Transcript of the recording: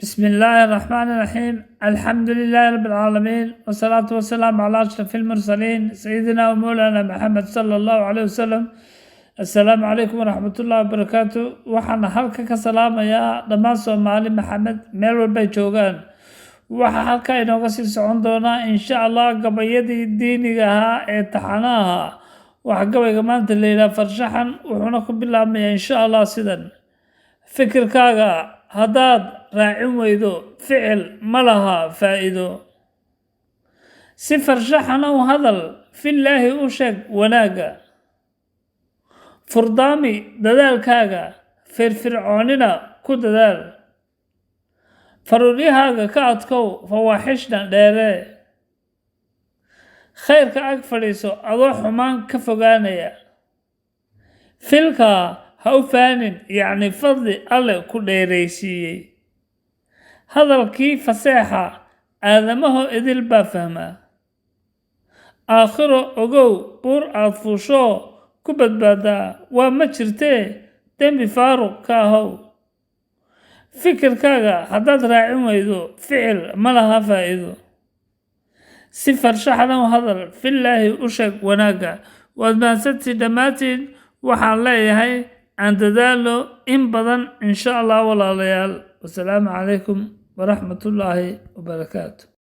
بسم الله الرحمن الرحيم، الحمد لله رب العالمين، والصلاة والسلام على أشرف المرسلين، سيدنا ومولانا محمد صلى الله عليه وسلم. السلام عليكم ورحمة الله وبركاته. Waxaan halka ka salaamayaa dhammaan Soomaali Maxamed meel walbay joogaan. Waxaa halka inooga sii socon doonaa, insha Allah, gabayadii diiniga ahaa ee taxanaha. Waxaa gabayga maanta la yidhaha "Farshaxan", wuxuuna ku bilaabmayaa, insha Allah, sidan: Fikirkaaga haddaad raacin weydo, ficil ma laha faa'iido. Si farshaxana u hadal, fillaahi u sheeg wanaagga. Furdaami dadaalkaaga, firfircoonina ku dadaal. Faruuryahaaga ka adkow, fawaaxishna dheeree. Khayrka ag fadhiiso adoo xumaan ka fogaanaya. Filka ha u faanin, yacni fadli Alle ku dheeraysiiyey. Hadalkii faseexa aadamaho idil baa fahmaa. Aakhiro ogow, buur aad fuushoo ku badbaadaa waa ma jirtee, dembi faaruq ka ahow. Fikirkaaga haddaad raacin weydo, ficil ma laha faa'iido. Si farshaxana u hadal, fillaahi u sheeg wanaagga. Waad mahadsantiin dhammaantiin. Waxaan leeyahay aan dadaalo in badan, insha Allah, walaalayaal. Wasalaamu calaykum waraxmatullaahi wabarakaatu.